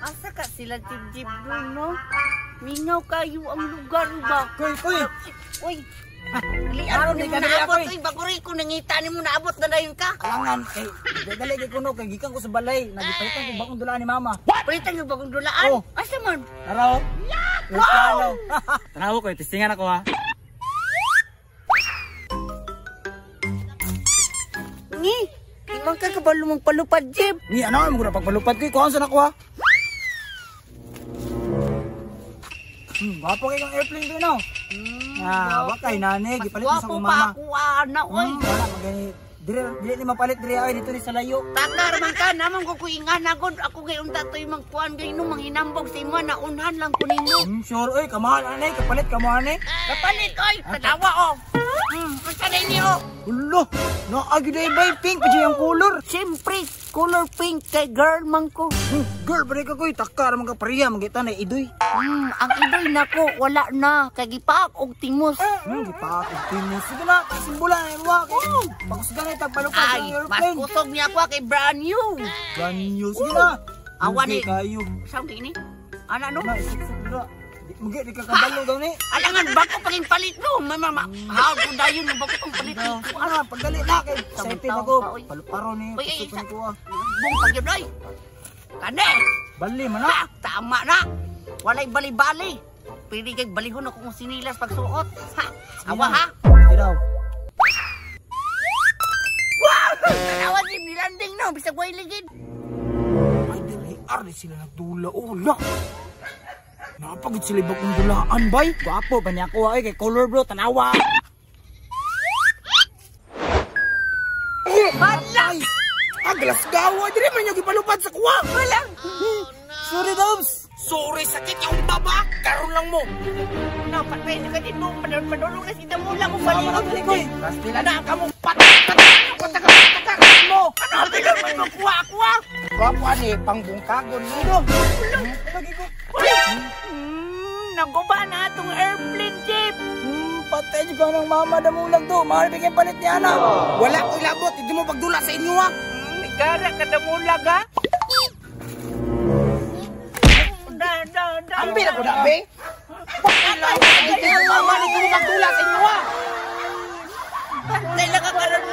Asa ka sila jeep doon, no? Mingaw kayo ang lugar ba? Kuy, kuy. Uy. Dali Di mo ka dali naabot, ako, eh. uy, baguri ko nangita nimo naabot na dayon ka. Kalangan kay dali kay kuno kay gikan ko sa balay, nagipalitan ko bagong dulaan ni mama. Palitan yung bagong dulaan. Oh. Asa man? Tara. Wow! Tanaw ko, testingan ako ha. Ni, di man ka kabalo mong palupad, Jeep. Ni ano mo gud pagpalupad ko, kuan sa nako ha. Gwapo kay kang airplane doon no. Ah, wakay nani gipalit mo sa Gwapo akong pa mama. ako, ana, oy. Wala magani dire dili ni mapalit dire ay dito ni sa layo. Takar man ka, naman ko kuingan agod. Ako gay unta to'y mangkuan gay no, manghinambog sa imo, naunhan lang ko ninyo. Sure oy, kamahal anay, kapalit ka mo ani. Kapalit, oy, tanawa, oh. Unsa na ini, oh. Ulo, naagi day bay pink pa ang color. Siyempre, color pink kay girl man ko. Girl, pare ka koy, takar man ka pareha mangita na idoy. Ang idoy nako wala na kay gipaak og timos. Gipaak og timos. Sige na, simbula na imo kay. Pakusgan na tagpalupad sa Ay, mas airplane. kusog niya ako kay brand new. Brand new. Sige na. Awan Dugay ni. kayo. Saan kini? Ana no? Na isuksok dira. Mugi di ka kabalo daw ni. Alangan bago paging palit no. Mama, how ko dayon bago pang palit Daw, ko. Ano, pagdali na kay excited taon ako. pa, oy. Paluparo ni Uy, ay, kusog ni kuha. Bung pagyud oy. Kane. Bali man na. Ha, tama na. Walay bali-bali. Pwede kay balihon ako kung sinilas pagsuot. Ha, awa ha. Sige daw. Wow! Tanawa gid nilanding no, bisag way ligid. Ay, dili ar di sila nagdula. Oh, la. Napagod sila bagong dulaan, bay. Gwapo ba niya ako, ay, kay color bro, tanawa. Hala! Ay, ah, Glasgow, dili man niyo gipalupad sa kuwa. Wala. Sorry, Dobbs. Sorry, sakit yung baba. Karon lang mo. No, patay na ka din mo. Padulong na si Damula mo. Sama Balik ka dili, koy. Pastila na ang kamong patak mo. Ano ang bilang mo kuha ako ah? Gwapo ani pangbungkagon ni. Lagi ko. Naguba na atong airplane, Jeep. Patay niyo ka ng mama damulag do. Mahal bigyan palit niya na. Wala ko ilabot, hindi mo pagdula sa inyo ah. Igara ka damulag ah. Da, da, da. Ambil ako na, be. Hindi mo mama, hindi mo pagdula sa inyo ah. Pantay lang ka karon.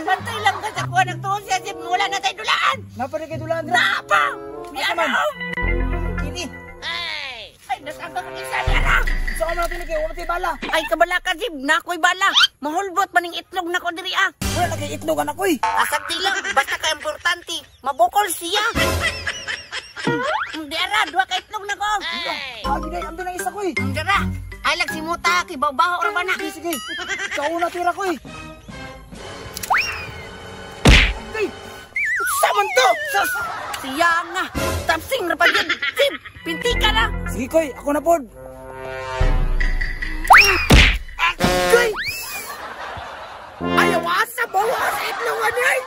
Pantay lang ka sa kuha ng tuon siya, Jeep. Wala na tayo dulaan. Napari kay dulaan dira. Napa! Yan man? ah. Kini. Ay, nasangka ka isa niya na. Sa ano natin kay wala tay bala. Ay, kabala ka, Jeep. Nakoy bala. Mahulbot maning itlog na ko diri ah. Wala na kay itlog anak koy. Asag lang, basta ka importante. Mabukol siya. Hindi ara, duha ka itlog na ko. Agi day, ambil ang isa koy. Hindi ra. Ay lang si Muta, kay babaho or ba na. Sige, sige. Sa una tira koy. Ay, Sa man to? Sus, siya nga. Tapsing ra pa yun. Sib, pinti ka na. Sige koy, ako na pod. Agay! Ayaw asa bawa sa itlog ani ay.